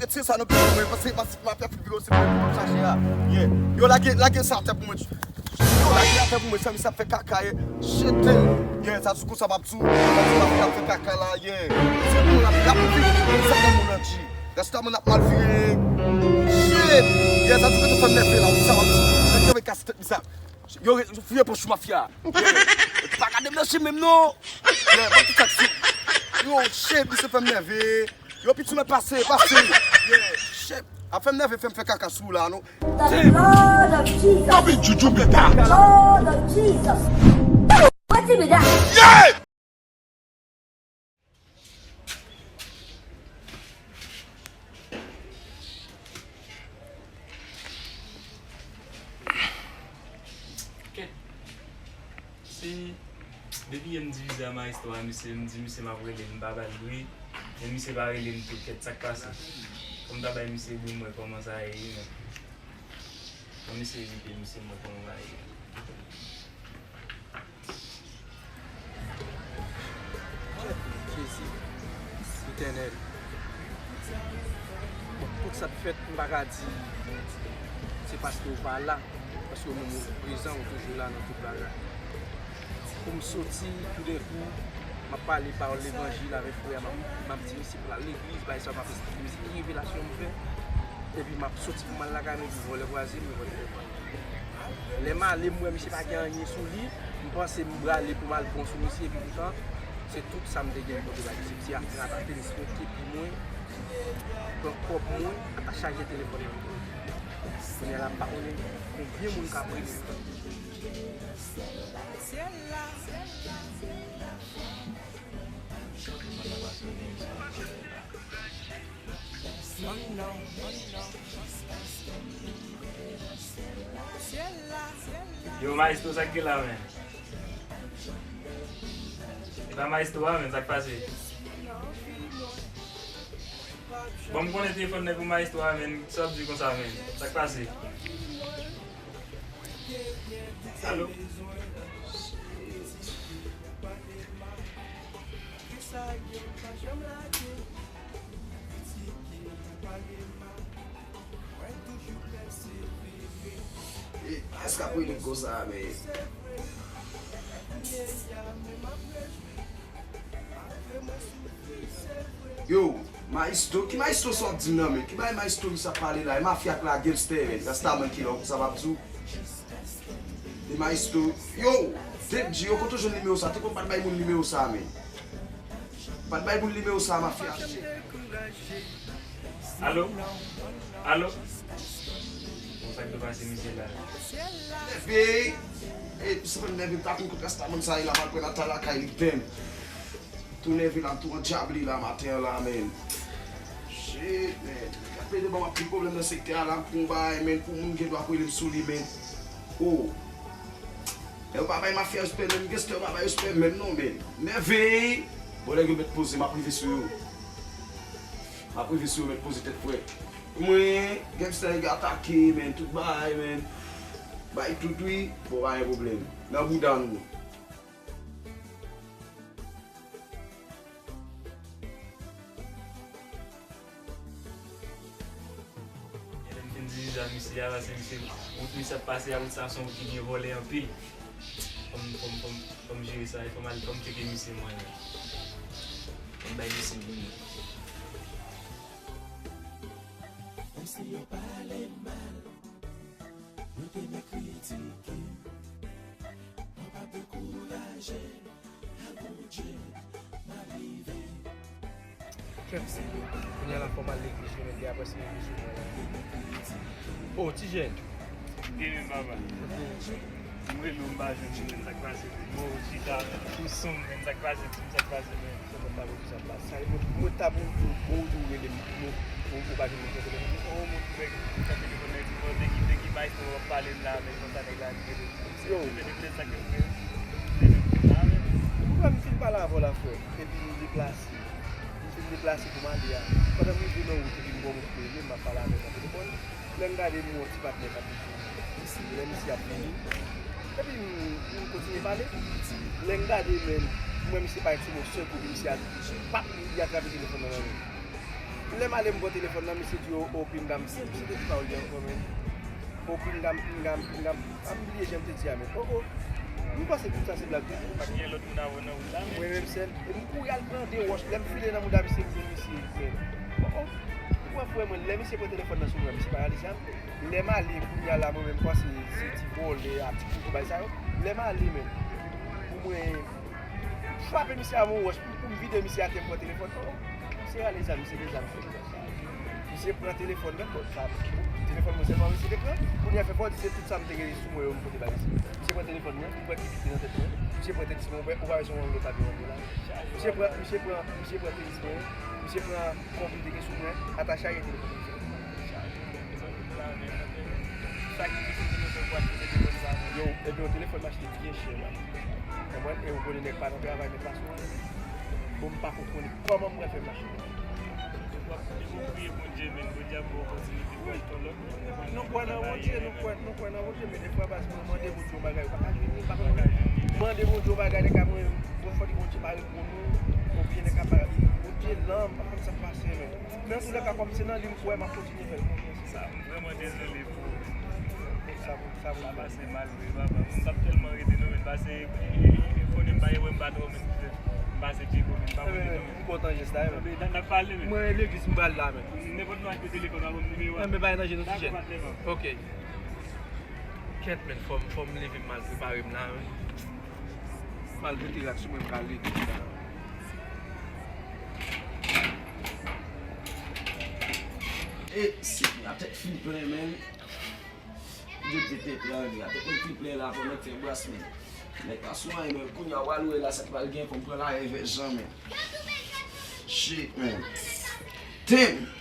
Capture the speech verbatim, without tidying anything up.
Retire sa nan pye mwen, paske mafya fin vire se mwen pou chache a. Yeah. Yo lage, lage sa atè pou mwen. Yo lage atè pou mwen, sa misye ap fè kaka ye. Shit, yeah, sa sou konsa m ap di w. Sa sou mafya ap fè kaka la, yeah. Se moun ap, ap vin, sa gen moun an di. Rasta moun ap mal vire. Shit. Yeah, sa sou konsa fè m nève la, ou sa m ap di w. Nèg yo vin kase tèt misye. Yo, yo fouye pòch mafya. Yeah. Pa gade m nan je menm non. Yeah, ban tout sa ki yo, shit, misye fè m nève. Yo, pitit mwen pase, pase. Yeah, shit. Ap fè m nève, fè m fè kaka sou la, non. The blood of Jesus. Papi, juju beta. Blood of Jesus. Wetin be that? Yeah! Kèt. Se depi yè m divize a maestro a, misye, m di misye m ap rele l, m pa ba l bri. Men misye pa rele m tou, kèt, sa k pase? Fò m ta bay misye bri m wè kòman sa ye, men. Fò misye rele misye m wè kòman sa ye. Jezi, Letènèl. Bon, tout sa k fèt, m pa ka di se paske w pa la, paske w menm ou prezan, ou toujou la nan tout bagay. Pou m soti toudenkou, m ap pale pawòl levanjil avèk frè a, m ap, m ap di misye pou l al legliz, bagay sa, m ap esplike misye ki revelasyon m fè. Epi m ap soti pou m al lakay mwen, epi vòlè kwaze m, vòlè telefòn. Lè m ale, m wè misye pa gen anyen sou li, m panse m prale pou m al pran sou misye, epi poutan, se tout sa m te gen pote bay misye. Misye ap ratape, misye pran kepi mwen, pran kòb mwen, ata chaje telefòn nan. Kounye a la, m pa konnen konbyen moun k ap rele m. Yo, maestro, sa k gen la, men? E pa maestro a, men, sa k pase? Bon, m konnen telefòn nan pou maestro a, men, sa w ap di konsa, men? Sa k pase? Alo? E, kiyès k ap rele m konsa, men? Yo, maestro, ki maestro sa w ap di m nan, men? Ki bagay maestro misye ap pale la? E mafya k la, gangster, men. Rasta man ki la, w konn sa m ap di w? E maestro, yo, Depji, yo kote w jwenn nimewo sa? Te konn pa t bay moun nimewo sa, men. Pa t bay moun nimewo sa, mafya. Alo? Alo? Bon, sa k dwe pase misye la? Nève! E, se pa nève, m ta konn kote rasta moun sa ye la, m al pran ata lakay li, damn. Tou nève la, m tou an djab li la, maten an la, men. Shit, men. Gade de ban m ap pil pwoblèm nan sektè a la, m konn bay, men, pou moun gen dwa kwele m sou li, men. Oh. Yo pa bay mafya respè menm, gangster yo pa bay respè menm non, men. Nève! Bon, nèg yo mèt poze, m ap rive sou yo. M ap rive sou yo, mèt poze tèt frè. Mwen, gangster nèg yo atake, men, tout bagay, men. Bay tout, wi. Bon, pa gen pwoblèm. Nan bouda nou. Lè m fin divize a misye a, paske misye, wout misye ap pase a, wout sa se yon wout ki byen vòlè anpil. Fò m, fò m, fò m, fò m jere sa, fò m al, fò m tcheke misye mwen menm. Fò m bay misye bri m. Menm si yo pale m mal, yo te byen kritike m, mwen p ap dekouraje. Kèt. Kounye a la fò m al legliz wi, men, de apre se legliz ou mwen la. Oh, ti jèn. Byen menm, papa. Mwen menm, m pa jwenn ou, men, sa k pase, men? Bon, ou chita, ou sonm, men, sa k pase, men, sa k pase, men? Sa mwen ta pou sa pase. Sa, mwen, mwen ta pou, pou, pou ou rele m, mwen, ou, ou pa jwenn mwen telefòn. Oh, mwen, nèg, ou ka telefòn, nèg, nèg ki, nèg ki bay, w ap pale m la, men, konsa, nèg la, li rele m. Yo. Ou wè m fin pale avè w la, frè, epi m deplase. M fin deplase pou m ale a. Pandan m rive nan wout, epi m wè yon moun ki rele m, m ap pale avè l nan telefòn. Lè m gade, m wè yon ti patnè k ap vin sou mwen. Lè misye ap vini, epi m, m kontinye pale. Lè m gade, men, m wè misye parèt sou mwen, sèl kou misye al, pap, li atrape telefòn nan nan men m. Lè m ale m pran telefòn nan, misye di, "O, o, pinga m," misye te di pawòl li ankò, men. "O, pinga m, pinga m, pinga m." A, m bliye jan m te di a, men. O, o. M panse tout sa se blag toujou. Pa t gen lòt moun avè w nan wout la, men. Mwen menm sèl. E m kouri al pran de wòch. Lè m file nan mouda misye, m jwenn misye, men. O, o. Ou wè frè mwen, lè misye pran telefòn nan sou mwen, misye pa rale zam. Lè m ale, kounye a la, mwen menm, m panse se ti vòlè, a ti kout bay sa yo. Lè m ale, men, pou mwen frape misye avè yon wòch, pou, pou m vide misye atè, m pran telefòn. O, misye rale zam, misye gen zam sou li. Misye pran telefòn nan, bon, sa, telefòn mwen sèlman misye te pran. Kounye a fè fò, se tout sa m te gen sou mwen yo, m pote bay misye. Misye pran telefòn mwen, ou wè ki kite nan tèt mwen. Misye pran tèt mwen, ou wè, ou pa wè se yon lòt avi yon la. Misye pran, misye pran, misye pran tenis mwen, misye pran kòb li te gen sou mwen, ata chaje telefòn misye. Sa ki difisil pou nou fè pou achte telefòn sa, men. Yo, epi yon telefòn m achte byen chè la. Konprann? E ou konnen nèg pa nan travay, men pa sou anyen. Bon, m pa ko konnen kòman m pral fè m achte. W ap, depi w priye Bondye, men Bondye ap ba w opòtinite pou achte yon lòt. Nou kwè nan Bondye, nou kwè, nou kwè nan Bondye, men defwa baz pou nou mande Bondye yon bagay, ou pa ka jwenn li, pa konn mande Bondye yon bagay, nèg ka mwen, bon, fò di Bondye pa reponn ou, oubyen nèg ka pa, Bondye lan, m pa konn sa k pase, men. Men antoulèka, kòm se nan li m kwè, m ap kontinye fè l konfyans. Sa, m vrèman dezole pou ou. Sa, sa, sa pase mal vre, papa. M t ap tèlman rete non, men pase, e, e, e, konnen m pa, e, wè m pa twò, men m pase Djeko, men m pa konte non, men. M kontan jès la, men. N ap pale, men. Mwen, legliz, m pral la, men. Nenpòt lè w achte telefòn, w a ban m nimewo a. Men bagay nan je nou ti jèn. Dakò, patnè, man. Ok. Kèt, men, fò m, fò m leve m al prepare m la, men. Malgre te rak sou mwen, m pral legliz la. E, si a tèt fin plen, men. Yo te tete angle a. Tete l te plen la, fò nèg fè bras, men. Nèg pa sou anyen, men kounye a, w al wè la, sa k pral gen, fò m pran la evè jan, men. Shit, men. Damn!